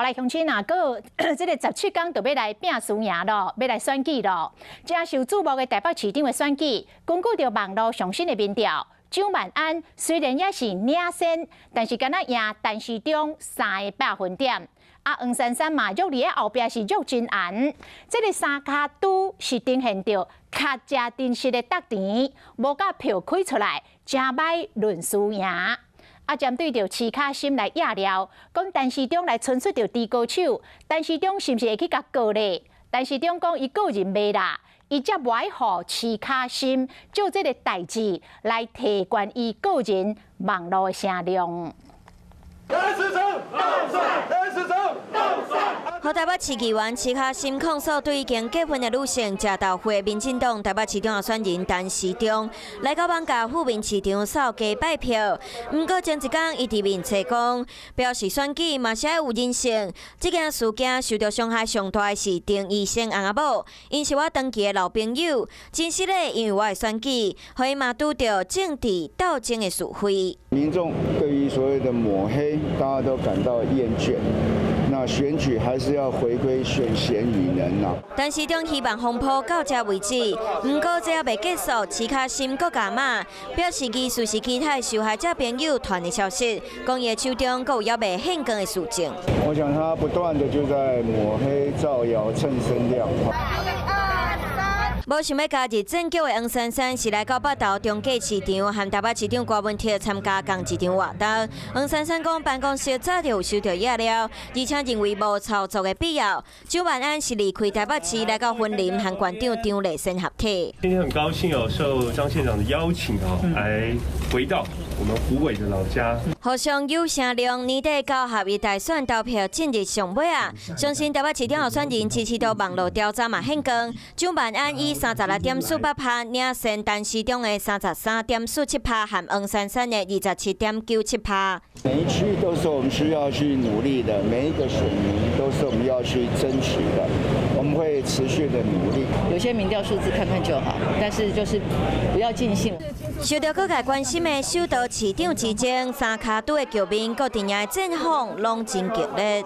來鄉親啊，閣這个17工就欲來拚輸贏囉，欲來選舉囉。誠受矚目的台北市長的選舉，根據著網路上新的民調，蔣萬安雖然也是領先，但是干焦贏陳時中3個百分點。啊，黃珊珊嘛，弱佇咧後壁是弱真懸。這个三跤拄是呈現著較誠真實的觸場，無共票開出來，誠歹論輸贏。啊，針對著徐巧芯來掖料，講陳時中來伸出著豬哥手，陳時中是毋是會去共告咧？陳時中講伊個人袂啦，伊才無愛予徐巧芯做這个代誌來提懸伊個人網路的聲量。陳時中，予台北市議員徐巧芯控訴對已經結婚的女性食豆腐的民進黨台北市長候選人陳時中來到艋舺富民市場掃街拜票。毋過前一工伊佇面冊講，表示選舉嘛是愛有人性。這件事件受著傷害上大的是陳醫生翁仔某，𪜶是我長期的老朋友，真實的因為我的選舉，予𪜶嘛拄著政治鬥爭的是非。民眾對於所謂的抹黑，大家都感到厭倦。那選舉還是要回歸選賢與能啦。陳時中希望風波到這為止，毋過這猶未結束，徐巧芯閣加碼，表示伊隨時期待受害者朋友傳的消息，講伊的手中閣有猶未獻光的事證。我想他不斷的就在抹黑、造謠、蹭聲量。無想欲加入政局的黃珊珊是來到北投中繼市場，和台北市長柯文哲參加仝一場活動。黃珊珊講，辦公室早就有收著掖料，而且認為無操作的必要。蔣萬安是離開台北市來到雲林和縣長張麗善合體。今天很高興哦，受張縣長的邀請哦，來回到我們虎尾的老家。互相有聲量，年底九合一大選投票進入上尾仔，相信台北市長候選人支持度網路調查嘛顯光，蔣萬安以36.48趴領先陳時中的33.47趴和黃珊珊的27.97趴。每一區都是我們需要去努力的，每一個選民都是我們要去爭取的，我們會持續的努力。有些民調數字看看就好，但是就是不要盡信。受著各界關心的首都市長之爭，三跤拄的局面，各陣營的戰況攏真激烈。